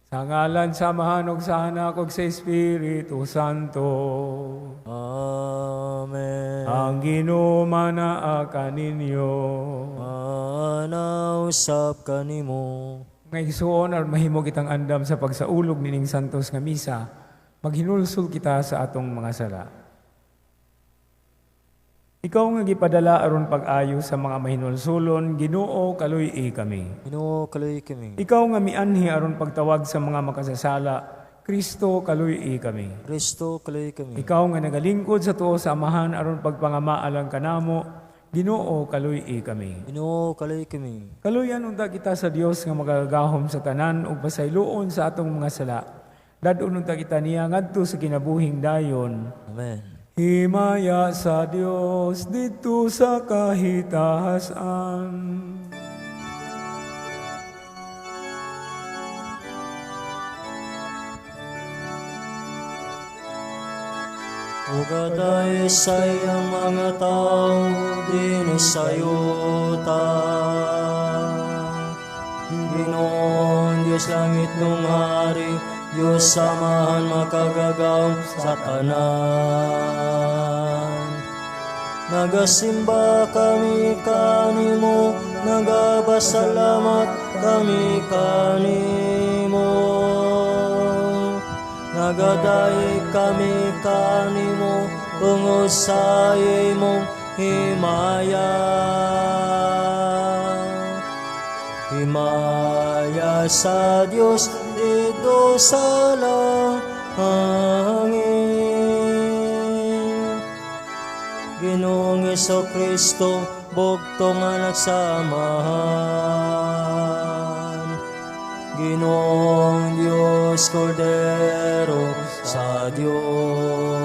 Sa ngalan sa Amahan ug sa Anak ug sa Espiritu Santo. Amen. Ang Ginoo manaa kaninyo. Ana usab kanimo. Mga igsuon, aron mahimo kitang andam sa pagsaulog nining santos nga misa, maghinulsol kita sa atong mga sala. Ikaw nga gipadala aron pag-ayo sa mga mahinulsulon, Ginoo, kaluy-i kami. Ginoo, kaluy kami. Ikaw nga mianhi aron pagtawag sa mga makasasala, Kristo, kaluy-i kami. Kristo, kaluy kami. Ikaw nga nagalingkod sa tuo sa Amahan aron pagpangamaalang kanamo, Ginoo, kaluy-i kami. Ginoo, kaluy kami. Kaluyan unta kita sa Dios nga makagagahom sa tanan ug pasayloon sa atong mga sala. Dad-on unta kita niya ngadto sa kinabuhing dayon. Amen. Himaya sa Dios didto sa kahitahasan. Ug dalisay ang mga tao dinhi sa yuta. Ginoong Diyos langit nung hari, Diyos Amahan makagagahom sa tanan. Nagasimba kami kanimo, nagapasalamat kami kanimo. Nagadayeg kami kanimo tungod sa imong himaya. Himaya sa Dios didto sa langit. Ginoong Kristo, bugtong anak sa Amahan. Ginoong Diyos, Kordero sa Diyos.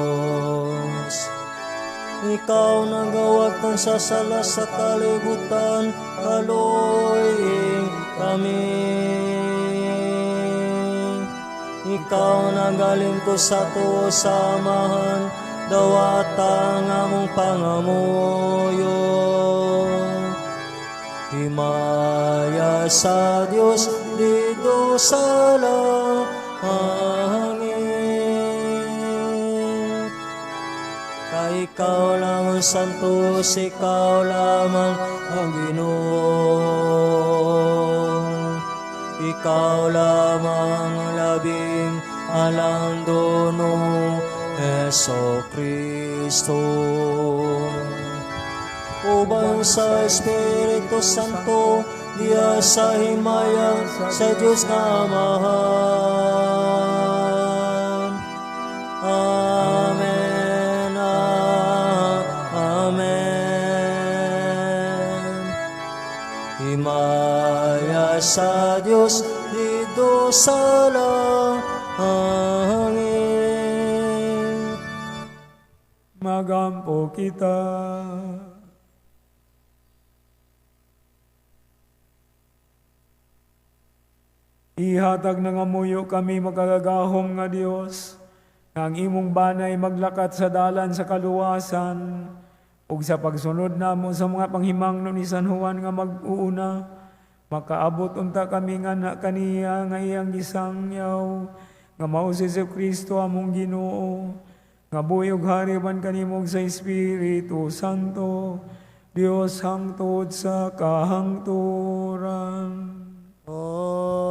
Ikaw nagawagtang sa sala sa kalibutan, kaluy kami. Ikaw nagalingkod sa tuo sa Amahan, dawata ang among pangamuyo. Himaya sa Dios didto sa langit. Kay ikaw lamang santos, ikaw lamang ang Ginoo. Ikaw lamang ang labing alandono, Heso Kristo. Uban sa Espiritu Santo, diya sa himaya sa Diyos nga Amahan. Amen. Amen. Himaya sa Diyos didto sa langit. Magampo kita. Ihatag nga muyo kami, makagagahom nga Dios, nga ang imong banay maglakat sa dalan sa kaluwasan ug sa pagsunod namo sa mga panghimangno ni San Juan nga mag-uuna, makaabot unta kami nga na kaniya nga iyang gisangyaw, nga mao si Kristo among Ginoo, nga buhi ug hari uban kanimo sa Espiritu Santo, Dios hangtod sa kahangturan. Amen.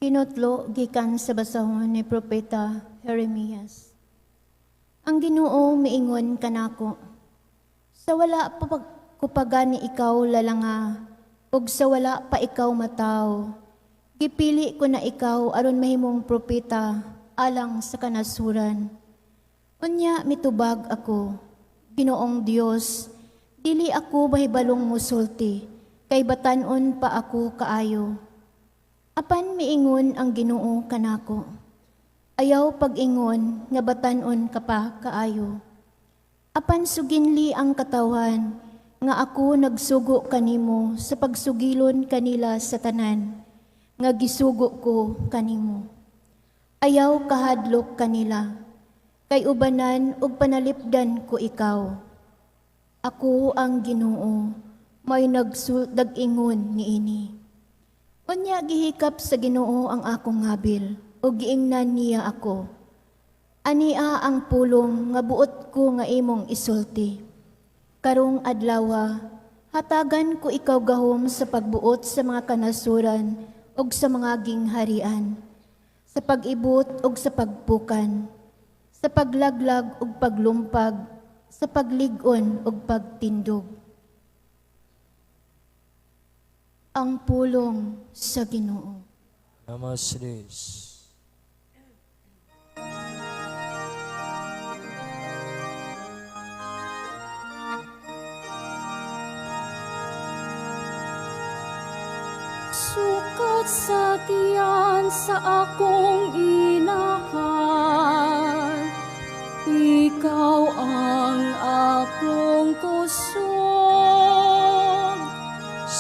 Kinutlo gikan sa basahon ni Propeta Jeremias. Ang Ginoo miingon kanako, sa wala pa kupagani ikaw lalanga, ug sa wala pa ikaw mataw, gipili ko na ikaw aron mahimong propeta alang sa kanasuran. Unya mitubag ako, Ginoong Dios, dili ako mahibalong musulti, kay batan-on pa ako kaayo. Apan miingon ang Ginoo kanako, ayaw pag-ingon nga batan-on ka pa kaayo. Apan suginli ang katawan nga ako nagsugo kanimo sa pagsugilon kanila sa tanan nga gisugo ko kanimo. Ayaw kahadlok kanila. Kay ubanan ug panalipdan ko ikaw. Ako ang Ginoo, may nag-ingon niini. Unya gihikap sa Ginoo ang akong ngabil ug giingnan niya ako. Ania ang pulong nga buot ko nga imong isulti. Karong adlawa, hatagan ko ikaw gahom sa pagbuot sa mga kanasuran ug sa mga gingharian, sa pag-ibot ug sa pagpukan, sa paglaglag ug paglumpag, sa paglig-on ug pagtindog. Ang pulong sa Ginoo. Salamat sa Diyos. Sukat sa tiyan sa akong inahan, ikaw ang akong kusog.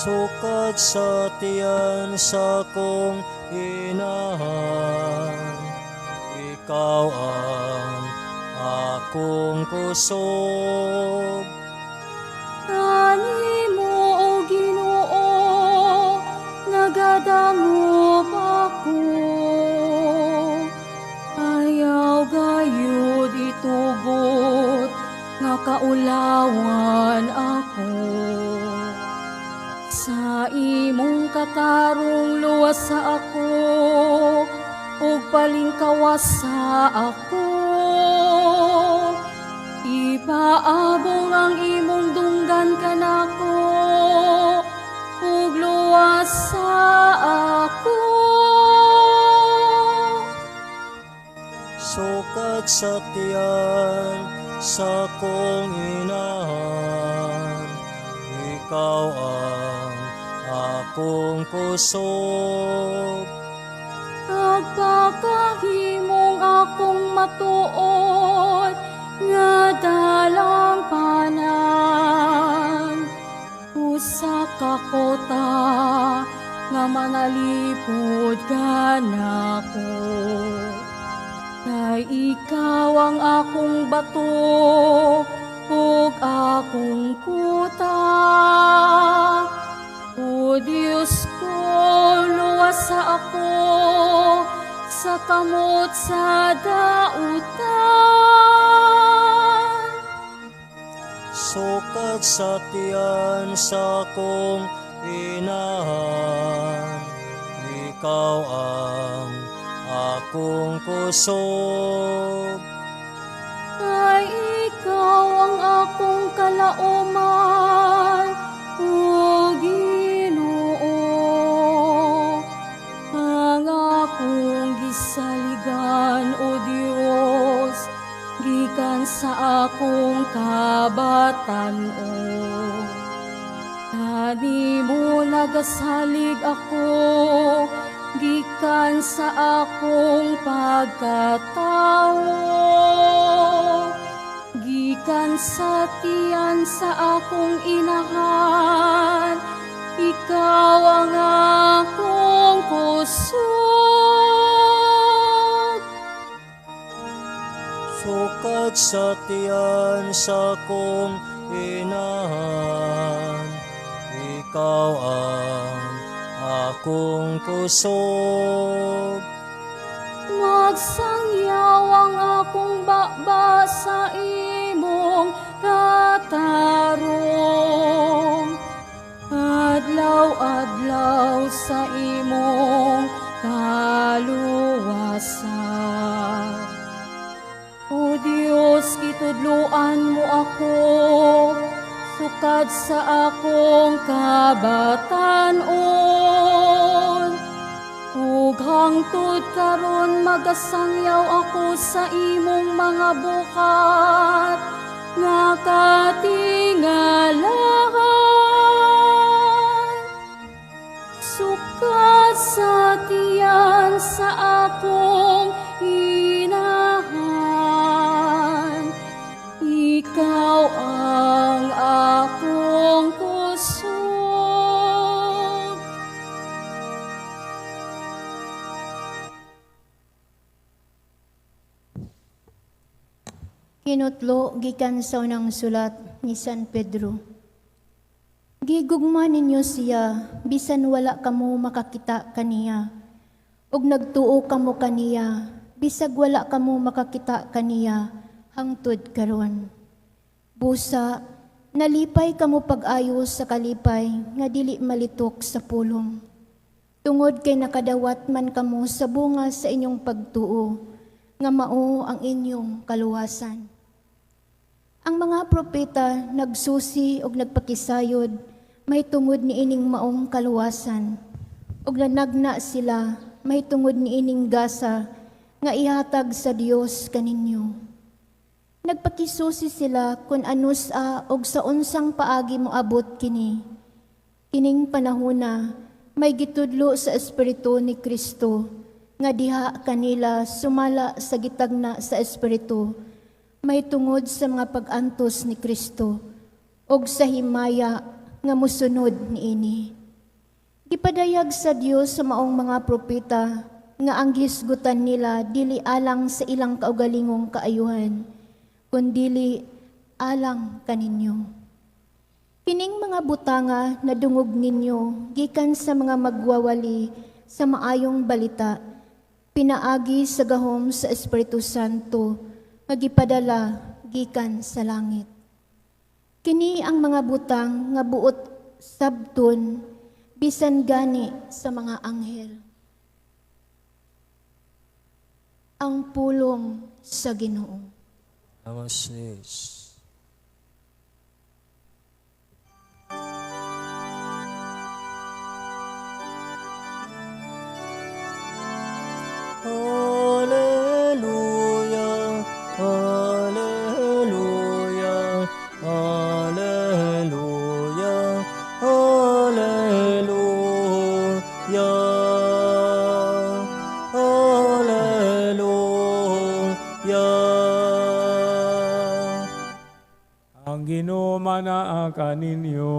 Sukat sa tiyan sa akong inahan, ikaw ang akong kusog. Kanimo, O Ginoo, nagadangop ako. Ayaw gayud itugot nga kaulawan ako. Sa imong katarong luwas sa ako, ug palingkawas sa ako. Ipaabong ang imong dunggan kanako, ug luwas sa ako. Sukat sa tiyan sa akong inahan, ikaw ang akong kusog. Nagpakahimong akong matuod nga dalampanan, usa ka kota nga manalipod kanako. Kay ikaw ang akong bato ug akong kuta. O Diyos ko, luwas sa ako sa kamot sa dautan. Sukat sa tiyan sa akong inahan, ikaw ang akong kusog. Kay ikaw ang akong kalauman, O Ginoo, ang akong gisaligan, O Dios, gikan sa akong kabatan-on. Kanimo nagasalig ako, gikan sa akong pagkatawo, gikan sa tiyan sa akong inahan, ikaw ang akong kusog. Sukat sa tiyan sa akong inahan, ikaw ang akong kusog. Magsangyaw ang akong baba sa imong katarong, adlaw-adlaw sa imong kaluwasan. O Dios, gitudloan mo ako, sukad sa akong kabatan-on. Ug hangtod karon magasangyaw ako sa imong mga buhat nga katingalahan. Sukat sa tiyan sa akong inahan, ikaw ang akong kusog. Hinutlo gikan sa unang sulat ni San Pedro. Gigugma ninyo siya bisan wala kamo makakita kaniya. Ug nagtuo kamo kaniya bisag wala kamo makakita kaniya hangtod karon. Busa nalipay kamo pag-ayo sa kalipay nga dili malitok sa pulong. Tungod kay nakadawat man kamo sa bunga sa inyong pagtuo nga mao ang inyong kaluwasan. Ang mga propeta nagsusi og nagpakisayod mahitungod niining maong kaluwasan, ug nanagna sila mahitungod niining gasa nga ihatag sa Dios kaninyo. Nagpakisusi sila kung anus-a og sa unsang paagi moabot kini. Kining panahona may gitudlo sa Espiritu ni Kristo nga diha kanila sumala sa gitagna sa Espiritu mahitungod sa mga pag-antos ni Kristo ug sa himaya nga mosunod niini. Gipadayag sa Dios sa maong mga propeta nga ang gihisgutan nila dili alang sa ilang kaugalingong kaayuhan, kundili alang kaninyo. Kining mga butanga nadungog ninyo gikan sa mga magwawali sa maayong balita, pinaagi sa gahom sa Espiritu Santo nga gipadala gikan sa langit. Kini ang mga butang nga buot sabton bisan gani sa mga anghel. Ang pulong sa Ginoo. Namaste. Alleluia, Alleluia, Alleluia, Alleluia, Alleluia. Ang Ginoo manaa kaninyo.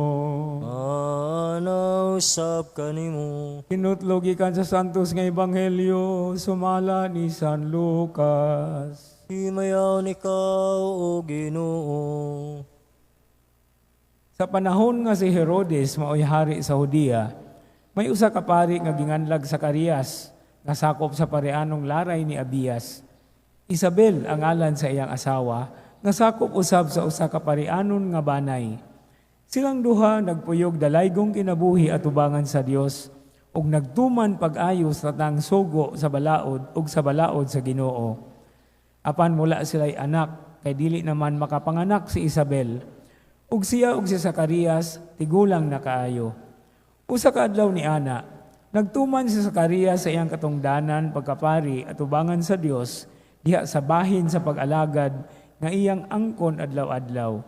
Ana usab kanimo. Hinutlo gikan sa Santos nga Ebanghelyo sumala ni San Lucas. Himayaon ikaw, O Ginoo. Sa panahon nga si Herodes maoy hari sa Judea, may usa ka pari nga ginganlag Zacarias nga sakop sa parianong laray ni Abias. Isabel ang ngalan sa iyang asawa, nga sakop usab sa usa ka parianon nga banay. Silang duha nagpuyog dalaygong kinabuhi atubangan sa Dios ug nagtuman pag-ayo sa tanang sugo sa balaod ug sa balaod sa Ginoo. Apan mula sila'y anak, kay dili naman makapanganak si Isabel. Ug siya ug si Zacarias tigulang na kaayo. Usa ka adlaw ni ana, nagtuman si Zacarias sa iyang katungdanan pagkapari atubangan sa Dios diha sa bahin sa pag-alagad nga iyang angkon adlaw-adlaw.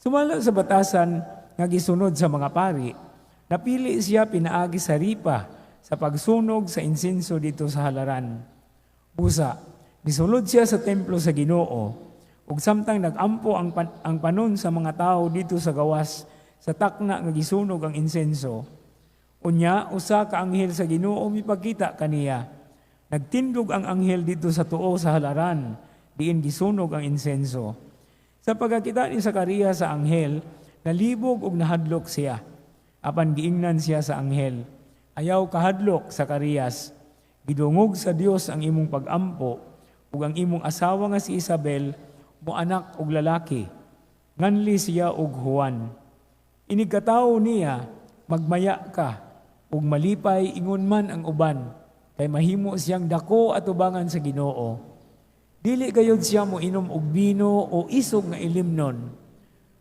Sumala sa batasan nga gisunod sa mga pari, napili siya pinaagi sa ripa sa pagsunog sa insenso dito sa halaran. Busa, nisulod siya sa templo sa Ginoo, ug samtang nagampo ang panon sa mga tao dito sa gawas sa takna nga gisunog ang insenso. Unya, usa ka anghel sa Ginoo mipagkita kaniya. Nagtindog ang anghel dito sa tuo sa halaran, diin gisunog ang insenso. Sa pagkakita ni Zacarias sa anghel, nalibog ug nahadlok siya. Apan giingnan siya sa anghel, "Ayaw kahadlok, Zacarias. Gidungog sa Dios ang imong pagampo ug ang imong asawa nga si Isabel moanak og lalaki. Nganli siya og Juan. Inigkatawo niya, magmaya ka ug malipay ingon man ang uban, kay mahimo siyang dako atubangan sa Ginoo. Dili gayud siya moinom og bino o isog nga ilimnon.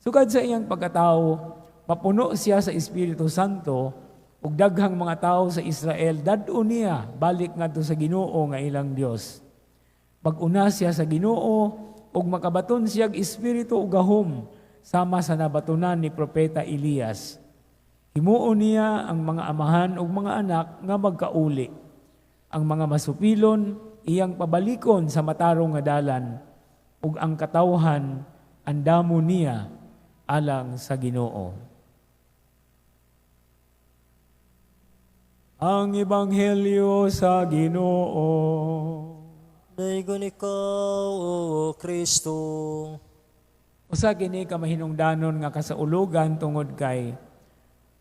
Sukad sa iyang pagkatawo, mapuno siya sa Espiritu Santo ug daghang mga tawo sa Israel dad-on niya balik ngadto sa Ginoo nga ilang Dios. Pag-una siya sa Ginoo ug makabaton siyag espiritu ug gahom sama sa nabatonan ni propeta Elias. Himuon niya ang mga amahan ug mga anak nga magkauli. Ang mga masupilon iyang pabalikon sa matarong nga dalan ug ang katawhan andamo niya alang sa Ginoo. Ang Ebanghelyo sa Ginoo. Daygon ikaw, O Kristo. Usa kini ka mahinungdanon nga kasaulugan tungod kay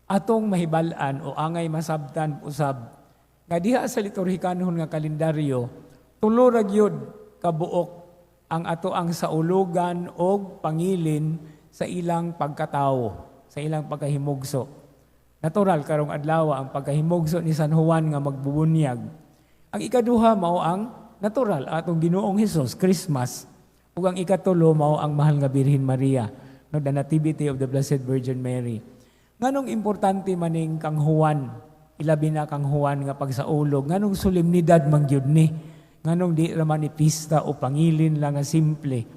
atong mahibal-an o angay masabtan usab nga diha sa liturhikanon nga kalendaryo, tulo ra gyud kabuok ang ato ang saulugan og pangilin sa ilang pagkatawo, sa ilang pagkahimugso. Natural karong adlaw ang pagkahimugso ni San Juan nga magbubunyag. Ang ikaduha mao ang natural atong Ginoong Hesus, Christmas. Ug ang ikatulo mao ang mahal nga Birhen Maria, no, the Nativity of the Blessed Virgin Mary. Nganong importante maning kang Juan, ilabi na kang Juan nga pagsaulog, nganong solemnidad man gyud ni, nganong di ra man ni pista o pangilin lang nga simple?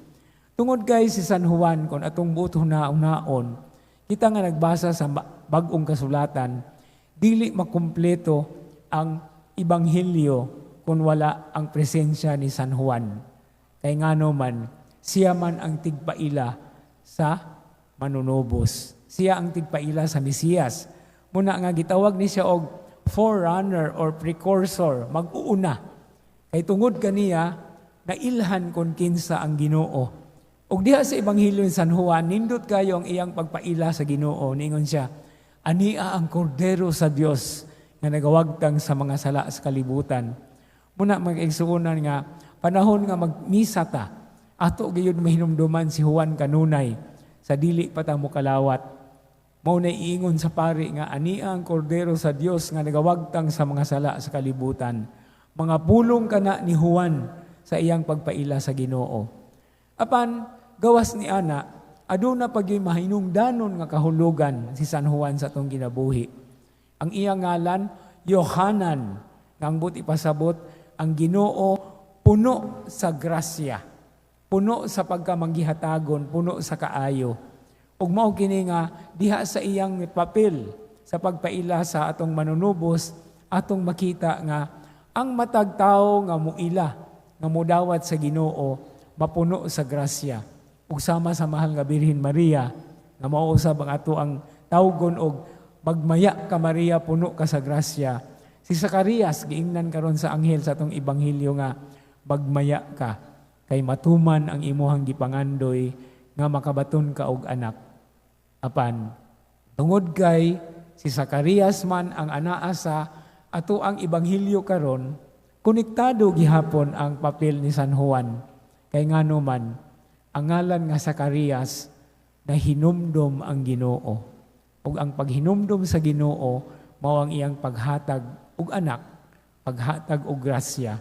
Tungod kay si San Juan, kon atong buot hunaon, kita nga nagbasa sa bag-ong kasulatan, dili makumpleto ang ebanghelyo kung wala ang presensya ni San Juan. Kay ngano man, siya man ang tigpaila sa manunubos. Siya ang tigpaila sa Mesiyas. Muna nga gitawag ni siya og forerunner or precursor, mag-uuna. Kay tungod kaniya, nailhan kon kinsa ang Ginoo. Og diha sa Ebanghelyo ni San Juan, nindot kayo ang iyang pagpaila sa Ginoo. Ningon siya, "Ania ang kordero sa Dios nga nagawagtang sa mga sala sa kalibutan." Muna mag-igsuonan nga panahon nga magmisa ta, ato gayud mahinumduman si Juan kanunay sa dili pa ta mokalawat. Mao na iingon sa pari nga ania ang kordero sa Dios nga nagawagtang sa mga sala sa kalibutan. Mga pulong kana ni Juan sa iyang pagpaila sa Ginoo. Apan gawas ni ana, aduna pa gyud mahinungdanon nga kahulugan si San Juan sa atong kinabuhi. Ang iyang ngalan Yohanan, nga ang buot ipasabot ang Ginoo puno sa grasya, puno sa pagkamanggihatagon, puno sa kaayo. Ug mao kini nga diha sa iyang papel sa pagpaila sa atong manunubos, atong makita nga ang matag tawo nga muila, nga mudawat sa Ginoo, mapuno sa grasya. Ug sama sa mahal nga Birhen Maria, nga mao usab ang ato ang tawgon og magmaya ka Maria, puno ka sa grasya. Si Zacarias giingnan karon sa anghel sa atong ebanghelyo nga magmaya ka kay matuman ang imuhang gipangandoy nga makabaton ka og anak. Apan tungod kay si Zacarias man ang anaa sa ato ang ebanghelyo karon, konektado gihapon ang papel ni San Juan. Kay ngano man ang ngalan nga Zacarias na hinumdom ang Ginoo. Ug ang paghinumdom sa Ginoo mao ang iyang paghatag og anak, paghatag og grasya.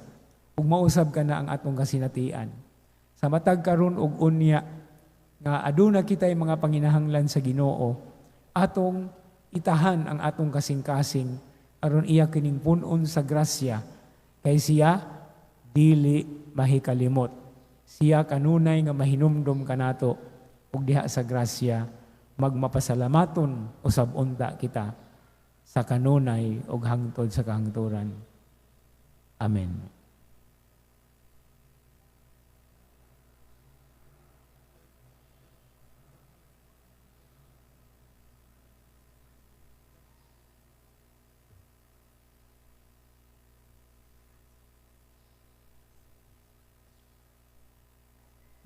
Ug mausab ka na ang atong kasinatian. Sa matag karon og unya nga aduna kitay mga panginahanglan sa Ginoo, atong itahan ang atong kasing-kasing aron iya kining pun-on sa grasya, kay siya dili mahikalimot. Siya kanunay nga mahinumdom kanato, ug diha sa grasya magmapasalamaton usab unta kita sa kanunay ug hangtod sa kahangturan. Amen.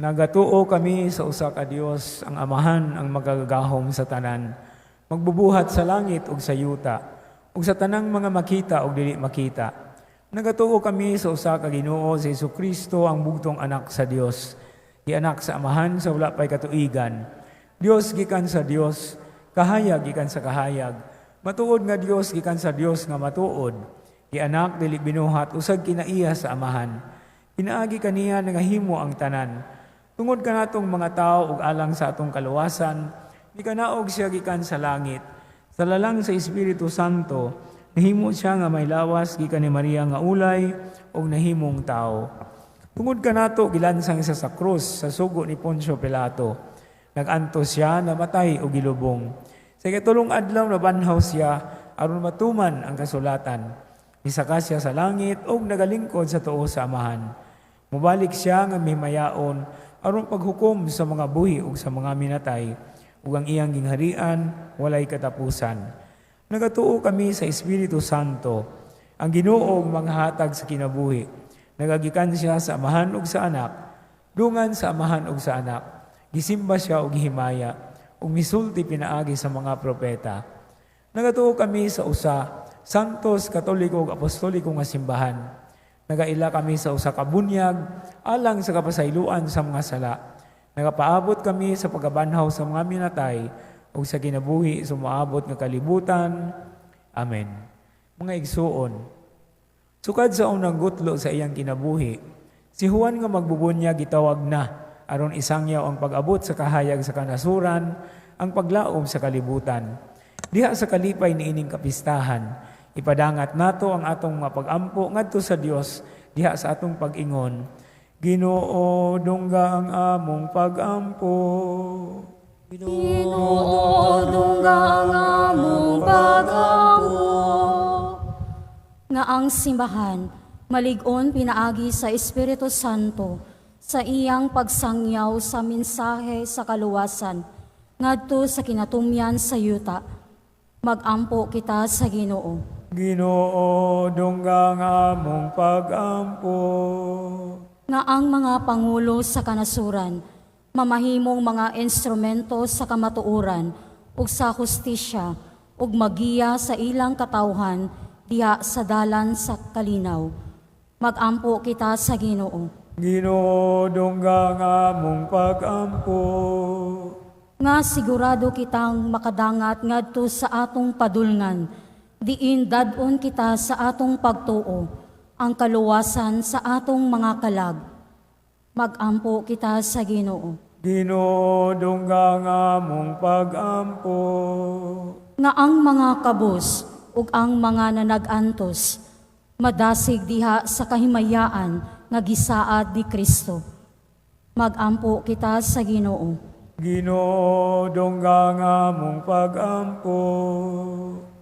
Nagatuo kami sa usa ka Dios, ang Amahan, ang magagahom sa tanan, magbubuhat sa langit ug sa yuta, ug sa tanang mga makita ug dili makita. Nagatuo kami sa usa ka Ginoo, si Hesukristo, ang bugtong anak sa Dios, gianak sa Amahan sa wala pay katuigan. Dios gikan sa Dios, kahayag gikan sa kahayag, matuod nga Dios gikan sa Dios nga matuod, gianak dili binuhat, usag kinaiya sa Amahan. Pinaagi kaniya nangahimo ang tanan. Tungod kanatong mga tao ug alang sa atong kaluwasan, mikanaog siya gikan sa langit. Sa lalang sa Espiritu Santo, nahimo siya nga may lawas gikan ni Maria nga ulay ug nahimong tao. Tungod kanato gilansang siya sa krus sa sugo ni Poncio Pilato. Nag-antos siya, namatay ug gilubong. Sa ikatulong adlaw nabanhaw siya aron matuman ang kasulatan. Misaka siya sa langit ug nagalingkod sa tuo sa Amahan. Mubalik siya nga mimayaon aron paghukom sa mga buhi ug sa mga minatay, ug ang iyang gingharian walay katapusan. Nagatuo kami sa Espiritu Santo, ang Ginoo ug manghatag sa kinabuhi. Nagagikan siya sa Amahan ug sa Anak, dungan sa Amahan ug sa Anak. Gisimba siya og gihimaya, ug misulti pinaagi sa mga propeta. Nagatuo kami sa usa, Santos, Katoliko ug Apostoliko nga simbahan. Nagaila kami sa usa ka bunyag alang sa kapasayloan sa mga sala. Nagapaabot kami sa pagkabanhaw sa mga minatay ug sa kinabuhi sa moabot nga kalibutan. Amen. Mga igsuon, sukad sa unang gutlo sa iyang kinabuhi, si Juan nga magbubunyag gitawag na aron isangyaw ang pag-abot sa kahayag sa kanasuran, ang paglaom sa kalibutan. Diha sa kalipay niining kapistahan, ipadangat nato ang atong mga pag-ampo ngadto sa Dios diha sa atong pag-ingon. Ginoo, dungga ang among pag-ampo. Ginoo, dungga ang among pag-ampo. Nga ang simbahan malig-on pinaagi sa Espiritu Santo sa iyang pagsangyaw sa mensahe sa kaluwasan ngadto sa kinatumyan sa yuta. Magampo kita sa Ginoo. Ginoo, dungga ang among pag-ampo. Nga ang mga pangulo sa kanasuran mamahimong mga instrumento sa kamatuoran ug sa hustisya ug magiya sa ilang katawhan diha sa dalan sa kalinaw. Magampo kita sa Ginoo. Ginoo, dungga ang among pag-ampo. Nga sigurado kitang makadangat ngadto sa atong padulngan, diin dad-on kita sa atong pagtuo, ang kaluwasan sa atong mga kalag. Magampo kita sa Ginoo. Ginoo, dungga ang among pag-ampo. Nga ang mga kabus ug ang mga nanag-antos madasig diha sa kahimayaan nga gisaad ni Kristo. Magampo kita sa Ginoo. Ginoo, dungga ang among pag-ampo.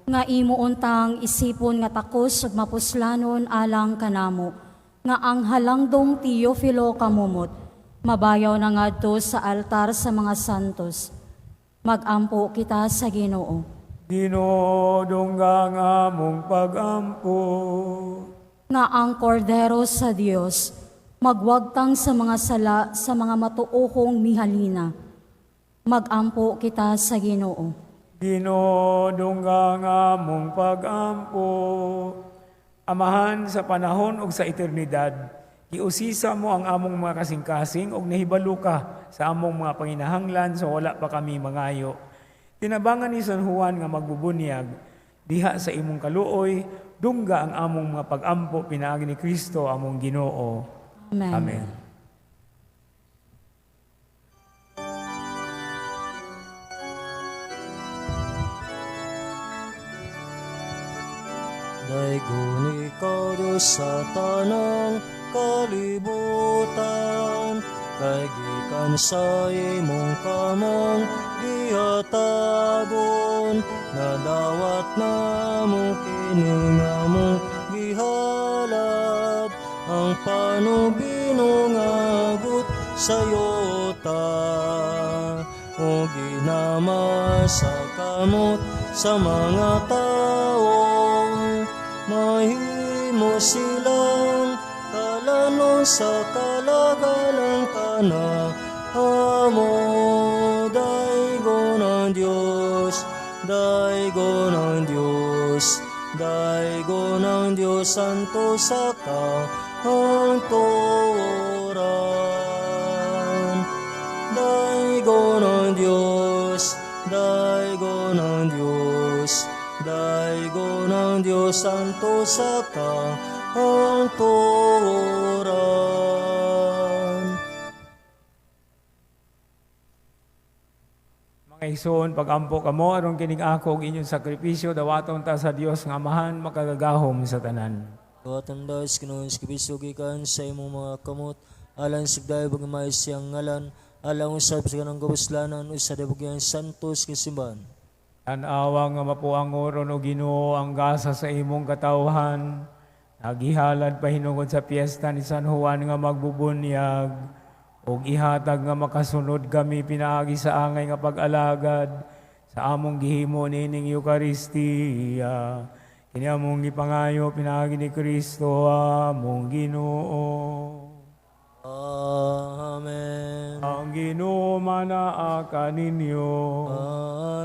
Nga imo untang isipon nga takos ug mapuslanon alang kanamo, nga ang halangdong Teofilo Camomot mabayaw na ngadto sa altar sa mga santos. Magampo kita sa Ginoo. Ginoo, dungga ang among pag-ampo. Nga ang kordero sa Dios magwagtang sa mga sala sa mga matuohong mihalina. Magampo kita sa Ginoo. Ginoo, dungga ang among pag-ampo. Amahan, sa panahon ug sa eternidad, giusisa mo ang among mga kasing-kasing ug nahibalo ka sa among mga panginahanglan sa wala pa kami mangayo. Tinabangan ni San Juan nga magbubunyag diha sa imong kaluoy, dungga ang among mga pag-ampo pinaagi ni Kristo among Ginoo. Amen. Amen. Daygon ikaw, Diyos, sa tanang kalibutan, kay gikan sa imong kamang gihatagon, nadawat namo kini nga among gihalad, ang panubino nga abot sa yuta, o ginama sa kamot sa mga tao, mahimo silang kalanon sa kalagalang kanamo. Daygon ang Diyos, daygon ang Diyos, daygon ang Diyos, santo sa kahangturan. Daygon ang Diyos, daygon ang Diyos, daygon ang Diyos, santo sa kahangturan. Mga igsoon, pag-ampo kamo aron kining ako ug inyong sakripisyo dawaton ta sa Dios nga Amahan makagagahom sa tanan. Dawaton das Ginoong Kristo gikan sa imong mga kamot, alang sa pagdayeg ug siyang ngalan, alang usab sa kanang kapuslanan ug sa dabugyang santos nga simbahan. Tan-awa nga mapuangoron o Ginoo ang gasa sa imong katawhan, nagihalad pahinungod sa piyesta ni San Juan nga magbubunyag, ug ihatag nga makasunod kami pinaagi sa angay nga pag-alagad sa among gihimo niining Eukaristiya. Kini among gipangayo pinaagi ni Kristo among Ginoo. Amen. Ang Ginoo manaa kaninyo.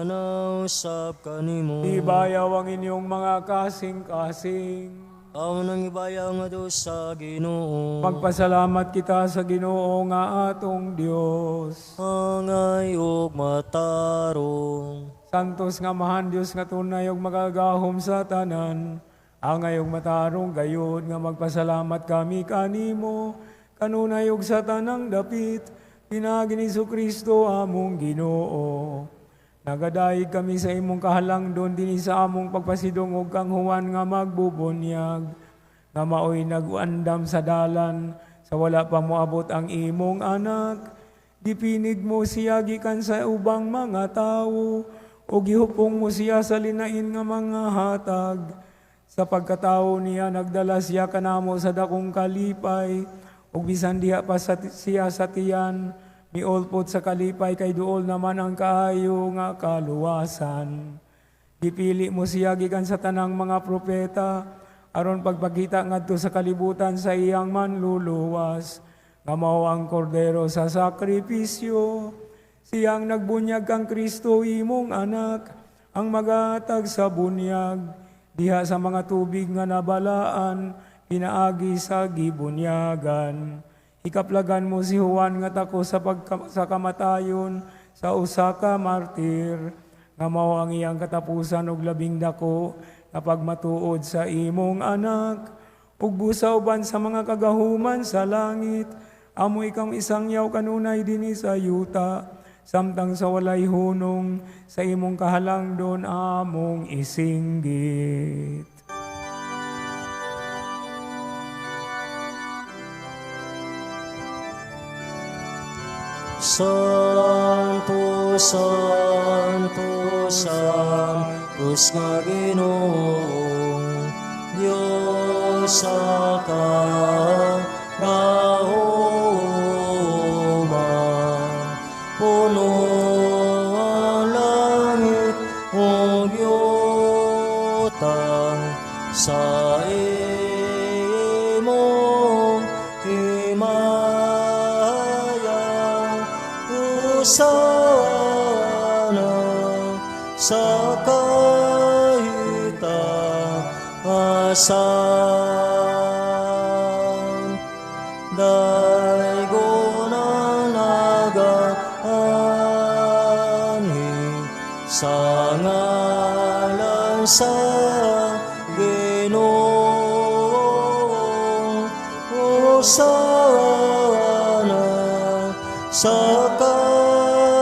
Ana usab kanimo. Ibayaw ang inyong mga kasing-kasing. Amo nang ibayaw ngadto sa Ginoo. Magpasalamat kita sa Ginoo nga atong Dios. Angay ug matarong. Santos nga Amahan Dios nga tunay ug makagagahom sa tanan. Angay ug matarong gayud nga magpasalamat kami kanimo kanunay ug sa tanang dapit pinaagi ni Kristo among Ginoo. Nagadayeg kami sa imong kahalangdon dinhi sa among pagpasidungog kang Juan nga magbubunyag nga maoy nag-andam sa dalan sa wala pa moabot ang imong anak. Gipinig mo siya gikan sa ubang mga tawo ug gihupong mo siya sa linain nga mga hatag. Sa pagkatawo niya nagdala siya kanamo sa dakong kalipay ug bisan diha pa siya sa tiyan miulpot sa kalipay kay duol naman ang kaayo nga kaluwasan. Gipili mo siya gikan sa tanang mga propeta aron pagpakita ngadto sa kalibutan sa iyang manluluwas nga mao ang kordero sa sakripisyo. Siyang nagbunyag kang Kristo imong anak ang magatag sa bunyag diha sa mga tubig nga nabalaan pinaagi sa gibunyagan. Ikaplagan mo si Juan nga tako sa kamatayon sa usa ka martir nga mao ang iyang katapusan og labing dako nga pagmatuod sa imong anak ug busa uban sa mga kagahuman sa langit amo ikang isangyaw kanunay dinhi sa yuta samtang sa walay hunong sa imong kahalangdon among isinggit. Santo, Santo, Santos nga Ginoo, Dios sa kagahuman, puno ang langit ug yuta sa imong himaya. Hosana sa kahitaasan. Daygon ang nagaanhi sa ngalan sa Ginoo. Hosana sa kahitaasan.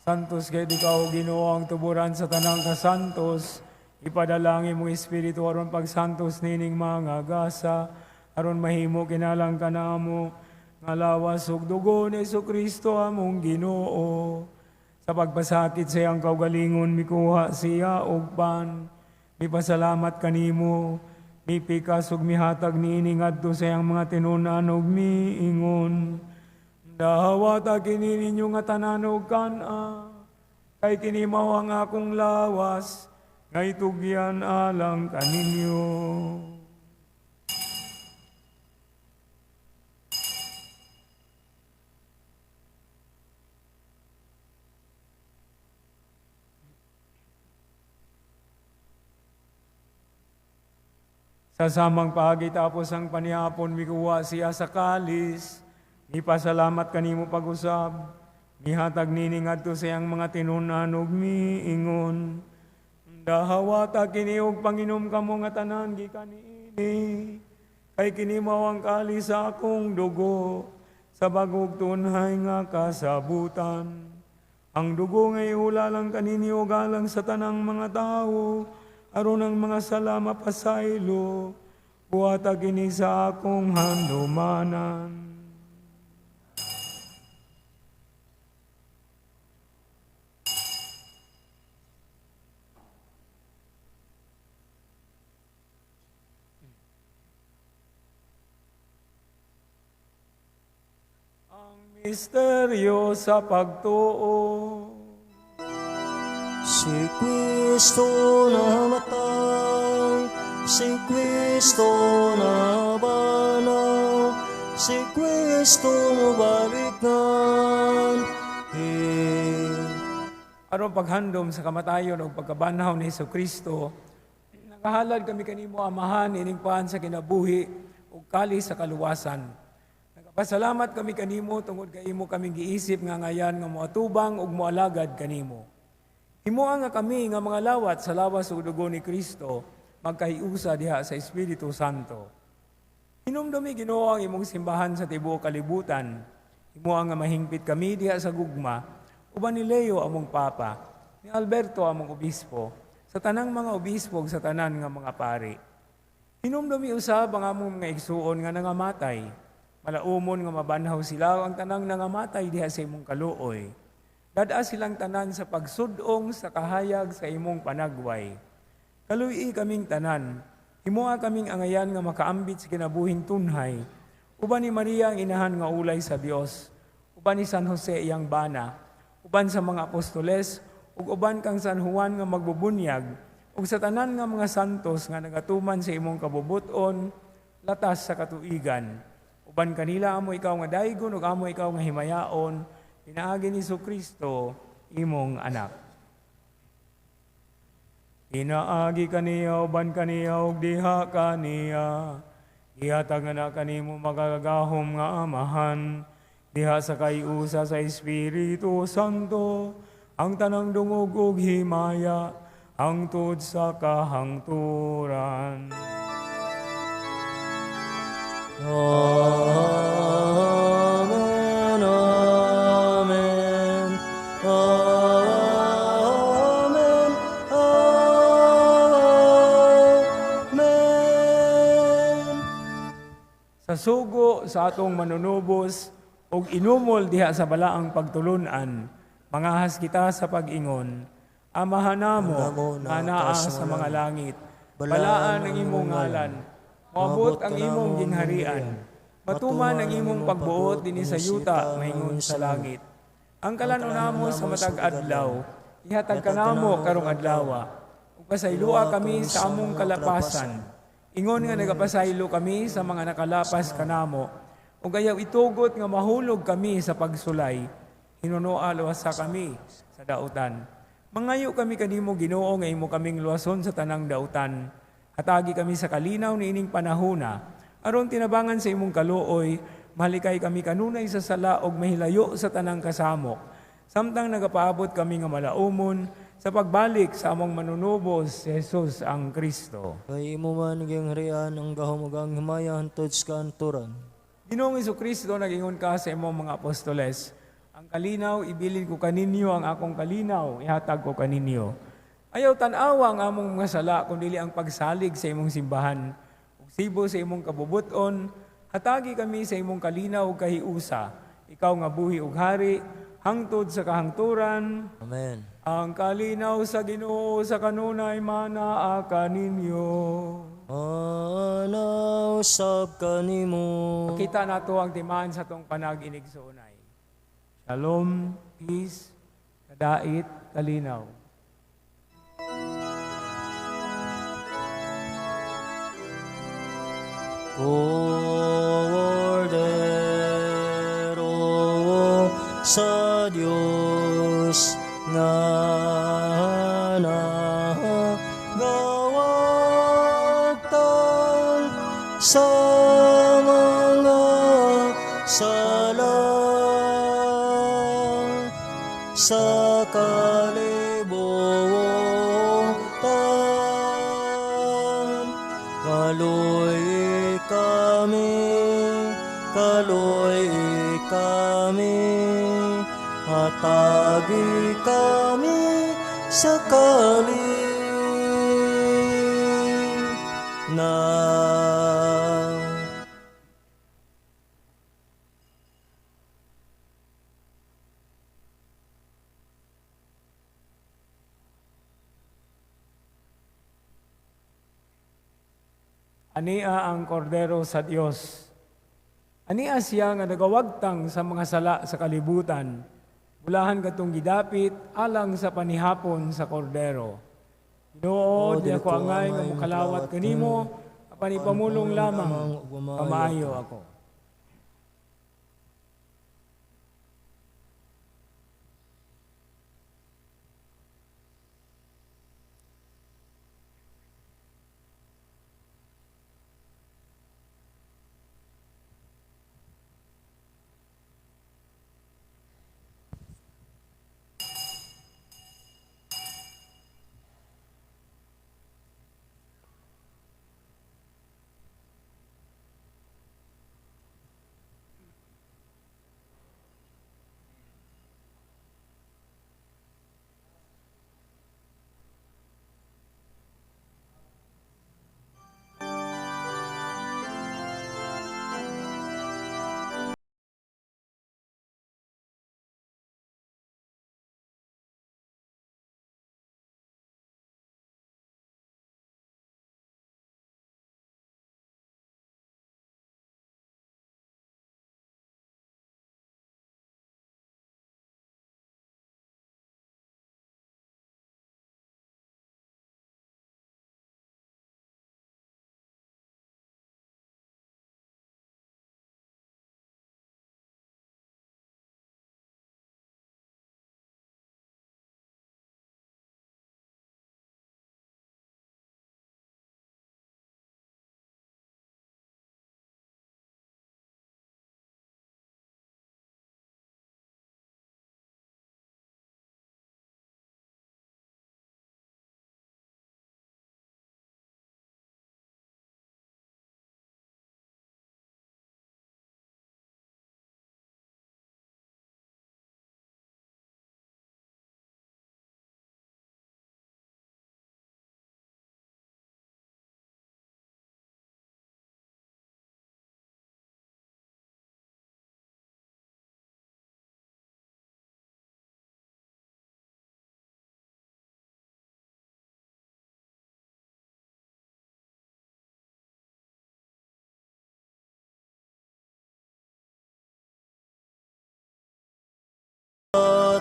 Santos kay ikaw Ginoo ang tuburan sa tanang kasantos. Ipadalangin mong espiritu aron pagsantos nining mga gasa aron mahimo kinalang kanamo nga lawas ug dugo ni Hesukristo among Ginoo. Sa pagpasakit sa iyang kaugalingon mikuha siya og pan. Mipasalamat kanimo, mipikas ug mihatag niini ngadto sa iyang mga tinun-an ug miingon. Dahawata kini ninyo nga tanan og kan-a, kay kini mao ang akong lawas nga itugyan alang kaninyo. Sa samang paagi tapos ang panihapon, mikuha siya sa kalis. Mipasalamat kanimo pag-usab. Mihatag nini ngadto sa iyang mga tinun-an ug miingon. Dahawata kini og panginom kamo nga tanan gikan niini. Kay kini mao ang kalis sa akong dugo sa bagong tunhay nga kasabutan. Ang dugo nga iulalang kaninyo galang sa tanang mga tawo, aron ang mga sala mapasaylo, buhata kini sa akong handumanan. Ang Misteryo sa pagtuo. Si Kristo namatay, si Kristo nabanhaw, si Kristo mobalik nganhi. Aron paghandom sa kamatayon ug pagkabanhaw ni Kristo, nagahalad kami kanimo, Amahan, ining pan sa kinabuhi ug kalis sa kaluwasan. Nagapasalamat kami kanimo tungod kay imo kaming giisip nga angayan nga moatubang ug moalagad kanimo. Himoa nga kami nga mga lawat sa lawas ug dugo ni Kristo magkahiusa diha sa Espiritu Santo. Hinumdumi, Ginoo, ang imong simbahan sa tibuok kalibutan. Himoa nga mahingpit kami diha sa gugma uban ni Leo among Papa, ni Alberto among obispo, sa tanang mga obispo ug sa tanan nga mga pari. Hinumdumi usab ang among mga igsuon nga nangamatay. Malaumon nga mabanhaw sila ang tanang nangamatay diha sa imong kaluoy. Dad-a silang tanan sa pagsud-ong sa kahayag sa imong panagway. Kaluy-i kaming tanan. Himoa kaming angayan nga makaambit sa kinabuhing tunhay. Uban ni Maria ang inahan nga ulay sa Dios. Uban ni San Jose iyang bana. Uban sa mga apostoles ug uban kang San Juan nga magbubunyag ug sa tanan nga mga santos nga nagatuman sa imong kabubut-on latas sa katuigan. Uban kanila amo ikaw nga daygon ug amo ikaw nga himayaon pinaagi ni Kristo imong anak. Pinaagi kaniya, uban kaniya ug diha kaniya, ihatag na kanimo, makagagahom nga Amahan, diha sa kahiusa sa Espiritu Santo, ang tanang dungog ug himaya hangtod sa kahangturan. Amen, Amen, Amen, Amen. Sa sugo sa atong manunubos ug inumol diha sa balaang pagtulunan, mangahas kita sa pag-ingon: Amahan namo Namo nga naa sa mga langit, balaan ang imong ngalan, moabot ang imong gingharian, matuman ang imong pagbuot dinhi sa yuta maingon sa langit. Ang kalanon namo sa matag adlaw, ihatag kanamo karong adlawa, ug pasayloa kami sa among kalapasan, ingon nga nagapasaylo kami sa mga nakalapas kanamo, ug ayaw itugot nga mahulog kami sa pagsulay, hinunoa luwasa kami sa dautan. Mangayo kami kanimo, Ginoo, nga imo kaming luwason sa tanang dautan. Hatagi kami sa kalinaw niining panahona aron tinabangan sa imong kaluoy, malikay kami kanunay sa sala ug mahilayo sa tanang kasamok, samtang nagapaabot kami nga malaumon sa pagbalik sa among manunubos si Jesus ang Kristo. Kay imo man ang harian, ang gahom ug ang himaya hantod sa kahangturan. Ginoong Kristo, nagingon ka sa imong mga apostoles, "Ang kalinaw ibilin ko kaninyo, ang akong kalinaw ihatag ko kaninyo. Ayaw tan-awa ang among mga sala, kundi ang pagsalig sa imong simbahan. Ug sibo sa imong kabubuton, hatagi kami sa imong kalinaw ug kahiusa. Ikaw nga buhi ug hari hangtod sa kahangturan." Amen. Ang kalinaw sa Ginoo sa kanunay manaa kaninyo. Manaa usab kanimo. Kita nato ang timaan sa atong panag-inigsuonay. Shalom, peace, kadait, kalinaw. Kordero sa Dios nga nagawagtang sa mga sala sa kalibutan. Kaluy kami, kaluy kami, hatagi kami sa kalinaw. Ania ang kordero sa Dios. Ania siya nga nagawagtang sa mga sala sa kalibutan. Bulahan katong gidapit alang sa panihapon sa kordero. Ginoo, di ako angay nga mokalawat kanimo, apan ipamulong lamang, pamaayo ako.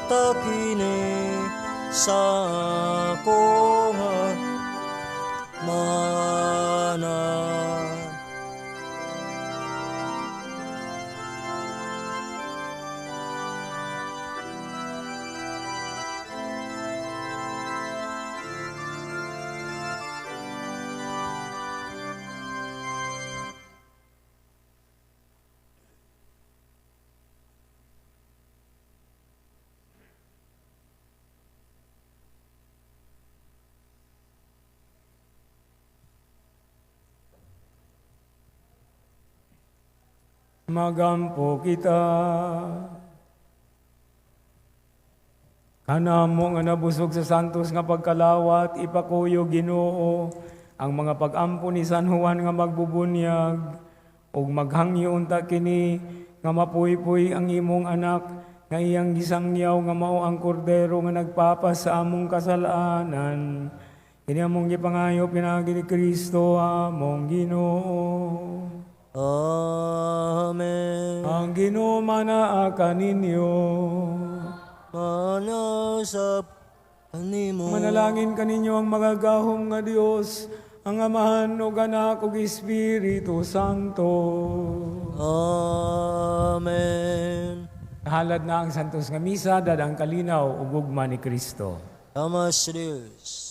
Takini sa akong mana. Magampo kita. Kanamo nga nabusog sa santos nga pagkalawat, ipakuyo Ginoo ang mga pag-ampo ni San Juan nga magbubunyag, ug maghangyo unta kini nga mapuypuy ang imong anak nga iyang gisangyaw nga mao ang kordero nga nagpapas sa among kasalanan. Kini among gipangayo pinaagi ni Kristo among Ginoo. Amen. Ang Ginoo manaa kaninyo. Manasap kanimo. Manalangin kaninyo ang magagahom nga Dios, ang Amahan ug Anak ug Espiritu Santo. Amen. Nahalad na ang santos nga misa, dadang kalinaw ug gugma ni Kristo. Salamat sa Dios.